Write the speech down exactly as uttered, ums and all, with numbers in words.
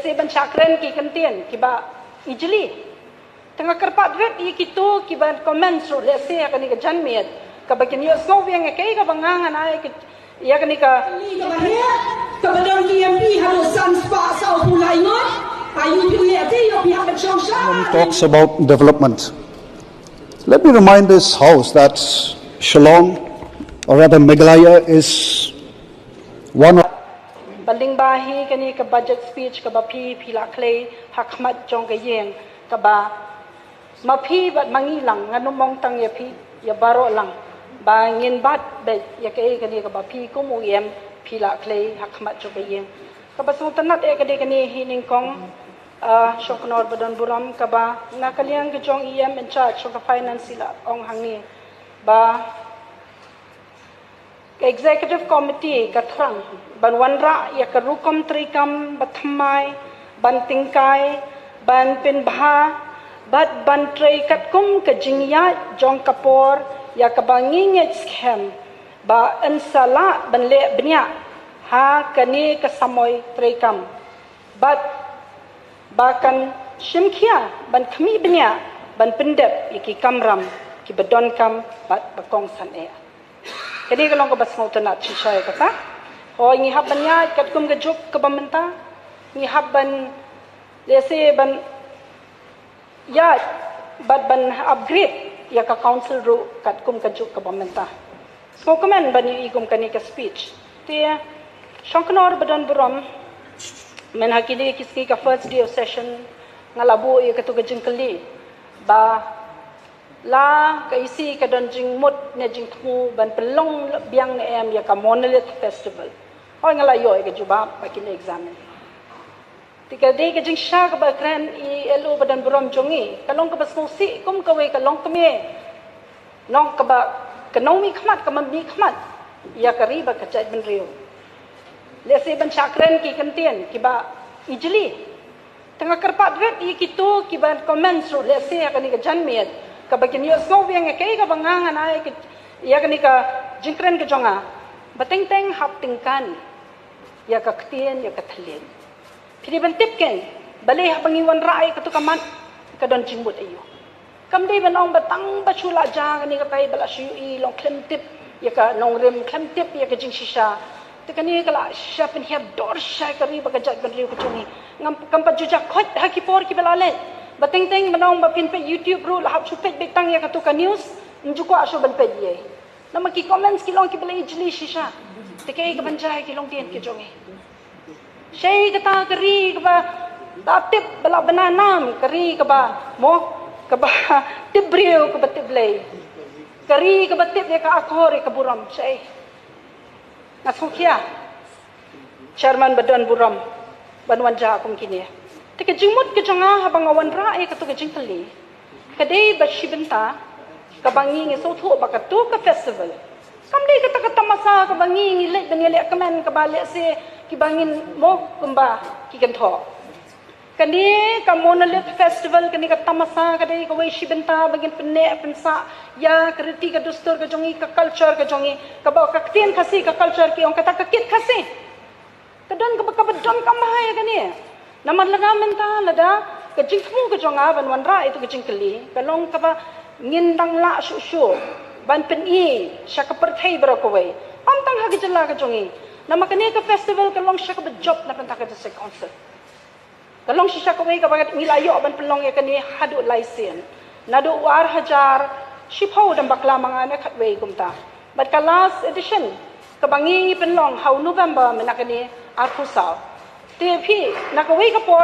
Te ban shah kren ki kyntien kiba ijli. Te nga kyrpad rit ïa kito kiba comments ruh lehse ha kane ka janmiet kaba kin ïohsngew biang ïa kaei kaba nga ngan ai ïa kane ka. Kaba don ki M P haduh san spah saw phew lai ngut. Ayu phi leh te ïoh phi hap ban shong shai. Talks about development. Let me remind this House that Shillong, or rather Meghalaya, is one of. Ba lyngba hi kane ka budget speech kaba phi phi la khlei ha khmat jong ka ïing kaba ma phi bad ma ngi lang, ngan ym ong tang ïa phi, ïa baroh lang, ba ngin bat beit ïa kaei kane kaba phi kum u E M phi la khlei ha khmat jong ka ïing. Kaba sngewtynnat eh ka dei kane hi nyngkong, ah, Shongknor Badonburom, kaba na ka liang ka jong E M in charge jong ka finance i la ong hangne ba ka Executive Committee ka thrang ban wanrah ïa ka rukom treikam ba thymmai, ban tyngkai, ban pynbha bad ban trei katkum ka jingïaid jong ka por ïa kaba ngi ngeit skhem ba yn sa lah ban leh bniah ha kane ka samoi treikam bad ba kan shim khia ban khmih bniah ban pyndep ïa ki kamram kiba donkam bad ba kongsan eh. Kane ka long kaba sngewtynnat shisha ïa kata. Hooid, ngi hap ban ïaid katkum ka juk kaba mynta. Ngi hap ban lehse ban ïaid bad ban upgrade ïa ka council ruh katkum ka juk kaba mynta. Sngewkmen ban ïohi kum kane ka speech. Te Shongknor Badonburom, mynha kine ki sngi ka first day of session nga la buh ïa katu ka jingkylli ba la ka E C ka don jingmut ne jingthmu ban pynlong biang ne em ïa ka Monolith Festival. Hooid, nga la ïoh ïa ka jubab ba kin examine. Te ka dei ka jingshisha kaba kren i L O Badonburom jong ngi, ka long kaba sngewsih kum kawei ka longkmie, nong kaba ka nongmihkhmat, kaba mihkhmat ïa ka ri bad ka jaitbynriew. Lehse ban shah kren ki kyntien kiba ijli. Te nga kyrpad rit ïa kito kiba comments ruh lehse ha kane ka janmiet kaba kin ïohsngew biang ïa kaei kaba nga ngan ai ïa kane ka jingkren ka jong nga. Ba teng teng hap tyngkhan ïa ka ktien, ïa ka thylliej. Phi dei ban tip kein, balei haba ngi wanrah ïa katu ka mat ka don jingmut aïu. Kam dei ban ong ba tang ba shu la jia kane katai ba la shu ïohi long khlem tip ïa ka nongrim, khlem tip ïa ka jingshisha. Te kane ka la shisha pynhiar dor shisha ïa ka ri bad ka jaitbynriew ka jong ngi. Ngam, kam pat ju jia khoit ha ki por kiba la leit. Ba teng teng ban ong ba phin peit YouTube ruh la hap shu peit beit tang ïa katu ka news, ym ju kwah shuh ban peit ïa. Namar ki comments ki long kiba la ijli shisha. Te kaei kaban jia ïa ki longdien ki jong ngi. Shaei kata ka ri kaba la tip ba la bna nam, ka ri kaba mo, kaba tip briew, kaba tip Blei. Ka ri kaba tip ïa ka akor ïa ka burom, shaei. Nga sngewkhia Chairman Badonburom ban wan jia kum kine. Te ka jingmut ka jong nga haba nga wanrah ïa katu ka jingkylli ka dei ba shi bynta kaba ngi ngi sngewthuh ba katu ka festival kam dei kata ka tamasa kaba ngi ngi leit ban ïaleh kmen kaba lehse kiba ngin mo kumba ki kynthoh. Kane ka Monolith Festival, kane ka tamasa ka dei kawei shi bynta ba ngin pynneh pynsah ïa ka riti ka dustur ka jong ngi, ka culture ka jong ngi, kaba ka ktien Khasi, ka culture ki ong kata ka kit Khasi. Ka don kaba, kaba donkam bha ïa kane. Namar lada mynta lada ka jingthmu ka jong nga ban wanrah ïa tu ka jingkylli ka long kaba ngin dang lah shuh shuh ban pyni sha ka pyrthei baroh kawei. Ym tang ha ka jylla ka jong ngi. Namar kane ka festival ka long shisha kaba jop na bynta ka District Council. Ka long shisha kawei kaba ngi la ïoh ban pynlong ïa kane haduh lai sien. Naduh u ar hajar shiphew dang bakla ma nga ne khatwei kumta. Bad ka last edition kaba ngi pynlong ha u November mynta kane arphew saw. Te phi na kawei ka por